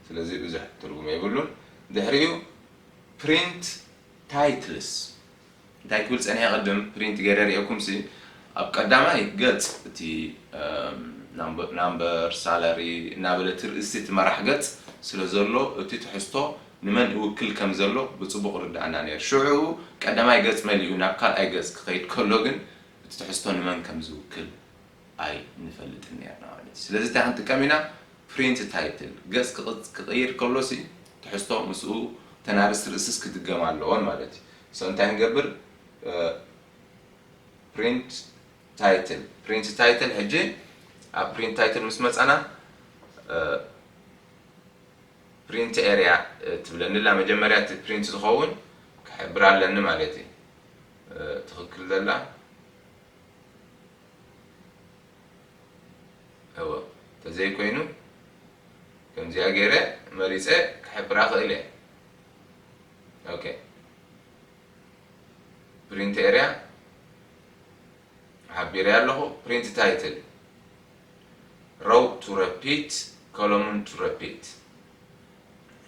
ስለዚ ብዙሕ ትርጉም የብሉን። ድሕሪኡ ፕሪንት ታይትልስ እንታይ ክብል ጸኒሐ ቅድም ፕሪንት ገይረ ርእየኩም ሲ ኣብ ቀዳማይ ገጽ እቲ ናምበር ሳላሪ እናበለ እቲ ርእሲ እቲ መራሕ ገጽ ስለ ዘሎ እቲ ትሕዝቶ ንመን እውክል ከም ዘሎ ብጽቡቕ ርዳእና ነይሩ። ሽዑ ቀዳማይ ገጽ መሊኡ ናብ ካልኣይ ገጽ ክኸይድ ከሎ ግን እቲ ትሕዝቶ ንመን ከም ዝውክል ኣይንፈልጥን ነርና ማለት እዩ። ስለዚ እንታይ ክንጥቀም ኢና? ፕሪንት ታይትል ገጽ ክቕይር ከሎ ሲ ትሕዝቶ ምስኡ ተናርስ ርእስስ ክድገም ኣለዎን ማለት እዩ። ሶ እንታይ ክንገብር? ፕሪንት ታይትል ፕሪንት ታይትል ሕጂ ኣብ ፕሪንት ታይትል ምስ መጻና ፕሪንት ኤርያ ትብለኒ ኣላ። መጀመርያ እቲ ፕሪንት ዝኸውን ክሕብር ኣለኒ ማለት እዩ። ትኽክል ዘላ እወ፣ ተዘይኮይኑ ከምዚኣ ገይረ መሪፀ ክሕብራ ክእል እየ። ኦኬ፣ ፕሪንት ኤርያ ሓቢረ ኣለኹ። ፕሪንት ታይትል፣ ሮው ቱ ረፒት፣ ኮሎምን ቱ ረፒት።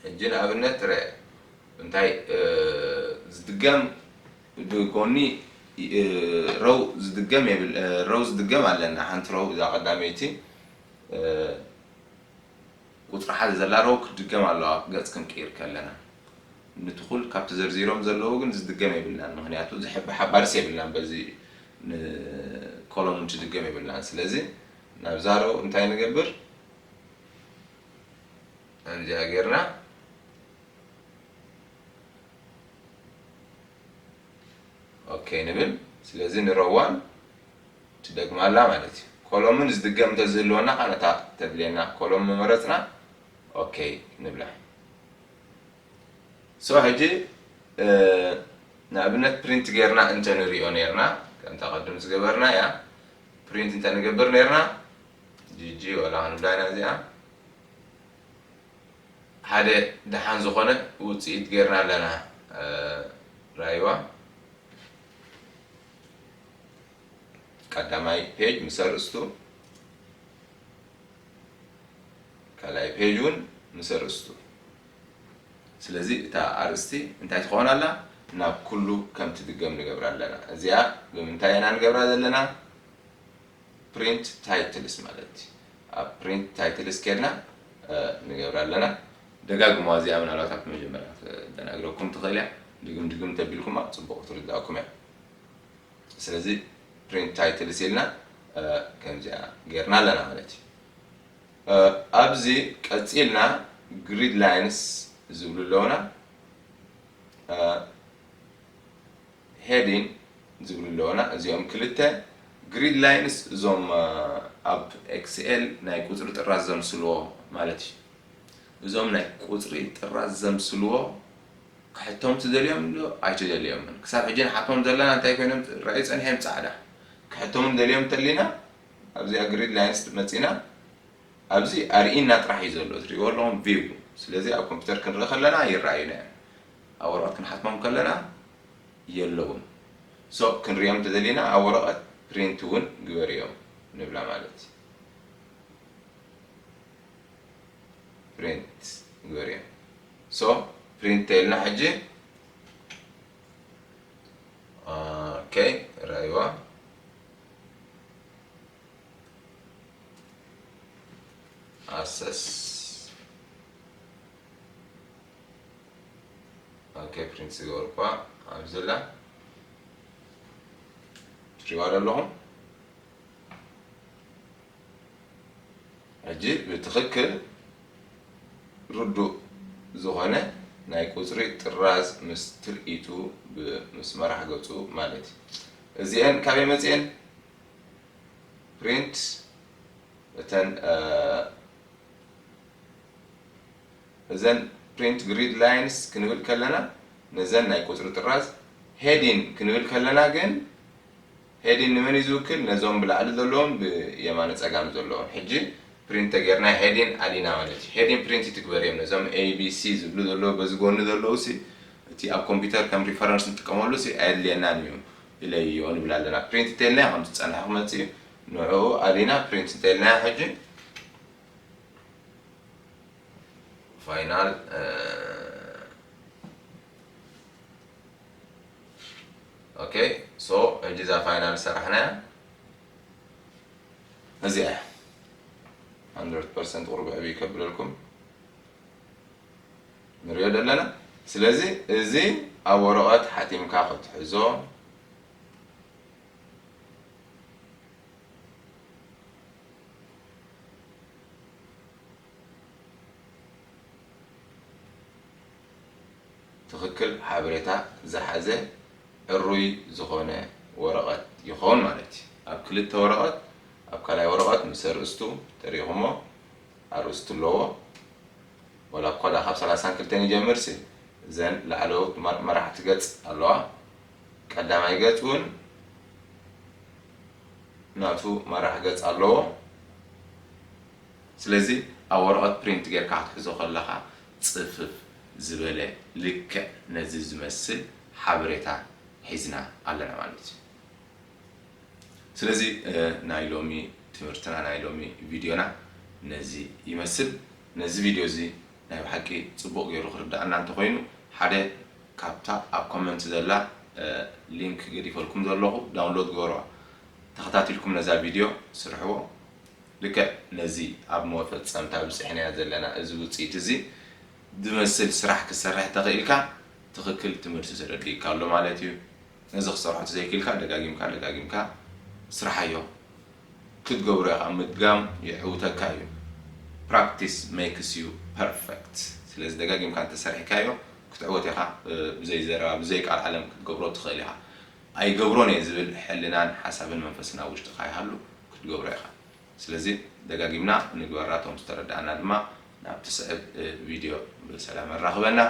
ሕጂ ንኣብነት ርአ፣ እንታይ ዝድገም ብጎኒ፣ ሮው ዝድገም የብል። ሮው ዝድገም ኣለና፣ ሓንቲ ሮው እዛ ቀዳመይቲ ቁፅሪ ሓደ ዘላ ሮው ክትድገም ኣለዋ፣ ገፅ ክንቅይር ከለና። ንትኹል ካብቲ ዘርዚሮም ዘለዉ ግን ዝድገም የብልናን፣ ምክንያቱ ዝሕብ ሓባርስ የብልናን፣ በዚ ንኮሎምን ትድገም የብልናን። ስለዚ ናብዛ ሮው እንታይ ንገብር? ከምዚኣ ጌርና ኦኬ ንብል። ስለዚ ንሮዋን ትደግማላ ማለት እዩ። ኮሎምን ዝድገም እንተዝህልወና ከዓ ነታ ተድልየና ኮሎም ምመረፅና ኦኬ ንብላ። ሶ ሕጂ ንኣብነት ፕሪንት ጌርና እንተንሪኦ ኔርና፣ ከምታ ቅድም ዝገበርና እያ። ፕሪንት እንተንገብር ኔርና ጂጂ ወላ ክንብላ ኢና እዚኣ። ሓደ ደሓን ዝኾነ ውፅኢት ጌርና ኣለና። ራይዋ ቀዳማይ ፔጅ ምስ ኣርእስቱ፣ ካልኣይ ፔጅ እውን ምስ ኣርእስቱ። ስለዚ እታ ኣርእስቲ እንታይ ትኸውን ኣላ? ናብ ኩሉ ከም ትድገም ንገብራ ኣለና። እዚኣ ብምንታይ ኢና ንገብራ ዘለና? ፕሪንት ታይትልስ ማለት እዩ። ኣብ ፕሪንት ታይትልስ ኬድና ንገብራ ኣለና። ደጋግሞ እዚኣ ምናልባት ኣብ መጀመርያ ተደናግረኩም ትኽእል እያ። ድግም ድግም ተቢልኩማ ፅቡቕ ትርዳእኩም እያ። ስለዚ ፕሪንት ታይትልስ ኢልና ከምዚኣ ጌርና ኣለና ማለት እዩ። ኣብዚ ቀፂልና ግሪድ ላይንስ ዝብሉ ኣለውና። ሄዲን ዝብሉ ኣለውና። እዚኦም ክልተ ግሪድ ላይንስ እዞም ኣብ ኤክስኤል ናይ ቁፅሪ ጥራዝ ዘምስልዎ ማለት እዩ። እዞም ናይ ቁፅሪ ጥራዝ ዘምስልዎ ክሕተሙ ትደልዮም ዶ ኣይትደልዮምን? ክሳብ ሕጂ ንሓቶም ዘለና እንታይ ኮይኖም ራእዩ ፀኒሖም ፃዕዳ። ክሕተሙ ንደልዮም እንተሊና ኣብዚኣ ግሪድ ላይንስ መፂና ኣብዚ ኣርእይና ጥራሕ እዩ ዘሎ፣ ትሪእዎ ኣለኹም ቪው። ስለዚ ኣብ ኮምፒውተር ክንርኢ ከለና ይረኣዩና እዮም። ኣብ ወረቐት ክንሓትሞም ከለና የለውን። ሶ ክንሪኦም እንተደሊና ኣብ ወረቐት ፕሪንት እውን ግበርዮም ንብላ ማለት እዩ። ፕሪንት ግበርዮም። ሶ ፕሪንት ተይልና ሕጂ ኦኬ ረእይዋ። ኣሰስ ኦኬ ፕሪንት ዝገበርኳ ኣብዚ ዘላ ትሪዋ ዘለኹም። ሕጂ ብትኽክል ርዱእ ዝኾነ ናይ ቁፅሪ ጥራዝ ምስ ትርኢቱ ብ- ምስ መራሕ ገፁ ማለት እዩ። እዚአን ካበይ መፅአን? ፕሪንት እተን እዘን ፕሪንት ግሪድ ላይንስ ክንብል ከለና ነዘን ናይ ቁፅሪ ጥራዝ፣ ሄዲን ክንብል ከለና ግን ሄዲን ንመን እዩ ዝውክል? ነዞም ብላዕሊ ዘለዎም ብየማነ ፀጋም ዘለዎም። ሕጂ ፕሪንት ተገይርና ሄዲን ኣሊና ማለት እዩ። ሄዲን ፕሪንት ይትግበር እዮም። ነዞም ኤ ቢ ሲ ዝብሉ ዘለዉ በዚ ጎኒ ዘለዉ ሲ እቲ ኣብ ኮምፒውተር ከም ሪፈረንስ ንጥቀመሉ ሲ ኣየድልየናን እዩ ኢለ እዮ ንብል ኣለና። ፕሪንት እንተልና ከም ዝፀንሐ ክመፅእ እዩ። ንዕኡ ኣሊና ፕሪንት እንተልና ሕጂ ፋይናል ኦኬ ሶ ሕጂ እዛ ፋይናል ሰራሕናያ እዚኣ እያ። hundred percent ቁርብ ዕብይ ከብለልኩም ንሪኦ ዘለና። ስለዚ እዚ ኣብ ወረቐት ሓቲምካ ክትሕዞ ትኽክል ሓበሬታ ዝሓዘ ዕሩይ ዝኾነ ወረቐት ይኸውን ማለት እዩ። ኣብ ክልተ ወረቐት፣ ኣብ ካልኣይ ወረቐት ምስ ኣርእስቱ ተሪእኹሞ ኣርእስቱ ኣለዎ። ወላ እኳ ደኣ ካብ ሰላሳን ክልተን ይጀምር ሲ እዘን ላዕለዎት መራሕቲ ገጽ ኣለዋ። ቀዳማይ ገጽ እውን ናቱ መራሕ ገጽ ኣለዎ። ስለዚ ኣብ ወረቐት ፕሪንት ጌርካ ክትሕዞ ከለኻ ጽፍፍ ዝበለ ልክዕ ነዚ ዝመስል ሓበሬታ ሒዝና ኣለና ማለት እዩ። ስለዚ ናይ ሎሚ ትምህርትና ናይ ሎሚ ቪድዮና ነዚ ይመስል። ነዚ ቪድዮ እዚ ናይ ብሓቂ ጽቡቕ ገይሩ ክርዳኣና እንተኾይኑ ሓደ ካብታ ኣብ ኮመንት ዘላ ሊንክ ገዲፈልኩም ዘለኹ ዳውንሎድ ግበርዋ። ተኸታቲልኩም ነዛ ቪድዮ ስርሕዎ። ልክዕ ነዚ ኣብ መፈጸምታ ብጽሕናያ ዘለና እዚ ውጽኢት እዚ ዝመስል ስራሕ ክሰርሕ ተኽኢልካ ትኽክል ትምህርቲ ተረዲእካ ኣሎ ማለት እዩ። ነዚ ክሰርሖ ዘይክልካ ደጋጊምካ ደጋጊምካ ስርሓዮ። ክትገብሮ ኢኻ። ምድጋም የዕውተካ እዩ። Practice makes you perfect። ስለዚ ደጋጊምካ እንተሰርሕካዮ ክትዕወት ኢኻ። ብዘይ ዘረባ ብዘይ ቃል ዓለም ክትገብሮ ትኽእል ኢኻ። ኣይገብሮን እየ ዝብል ሕልናን ሓሳብን መንፈስን ኣብ ውሽጥኻ ይሃሉ ክትገብሮ ኢኻ። ስለዚ ደጋጊምና ንግበራ። እቶም ዝተረዳእና ድማ ናብ ትስዕብ ቪድዮ ብሰላም ኣራኽበና።